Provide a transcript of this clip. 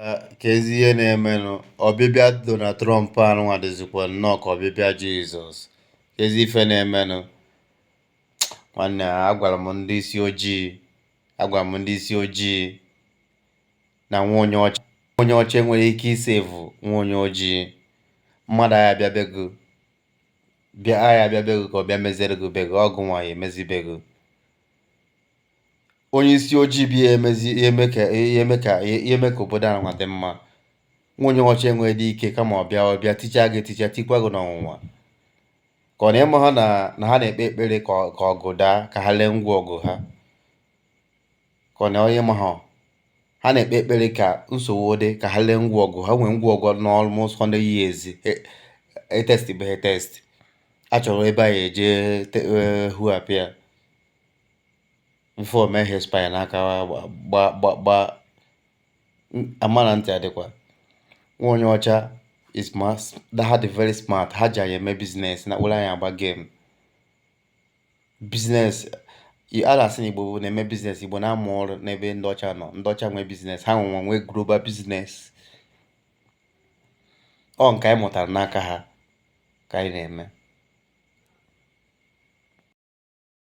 Ka ezi ihe na-emenụ. Ọbịbịa Donald Trump anụnwa dịzikwa nnọọ ka ọbịbịa Jizọs. Ka ezi ife na-emenụ. Nwanne, agwara m ndị isi ojii, agwara m ndị isi ojii na nwa onye ọcha enwere ike isave nwa onye ojii. Mmadụ agha abịa be gị, bịa agha abịa be gị ka ọ bịa meziere gị be gị, ọgụ nwa ya emezi be gị. Onye isi ojii bụ ihe emezi, ihe eme ka ihe eme ka ihe eme ka obodo a nwa dị mma. Nwa onye ọcha enweghị ike, kama ọ bịa tichaa gị, tichaa, tikwa gị n'ọnwụnwa. Ka ọ na-eme ha na ha na-ekpe ekpere ka ọgụ daa, ka ha lee ngwa ọgụ ha. Ka ọ na onye ma ha, ha na-ekpe ekpere ka nsogbu dị, ka ha lee ngwa ọgụ ha. Nwee ngwa ọgụ na almost 100 years etest bụ test a chọrọ ebe a eje huapịa before mee ha expire n'aka gba gba gba ama na ntị adịkwa. Nwa onye ọcha is ha dị very smart. Ha ji anyị eme business na were anyị agba game business. A na-asị na Igbo na-eme business, Igbo na-amụ ọrụ n'ebe ndị ọcha nọ. Ndị ọcha nwee business, ha nwe global business. Ọ nke anyị mụtara n'aka ha ka anyị na-eme.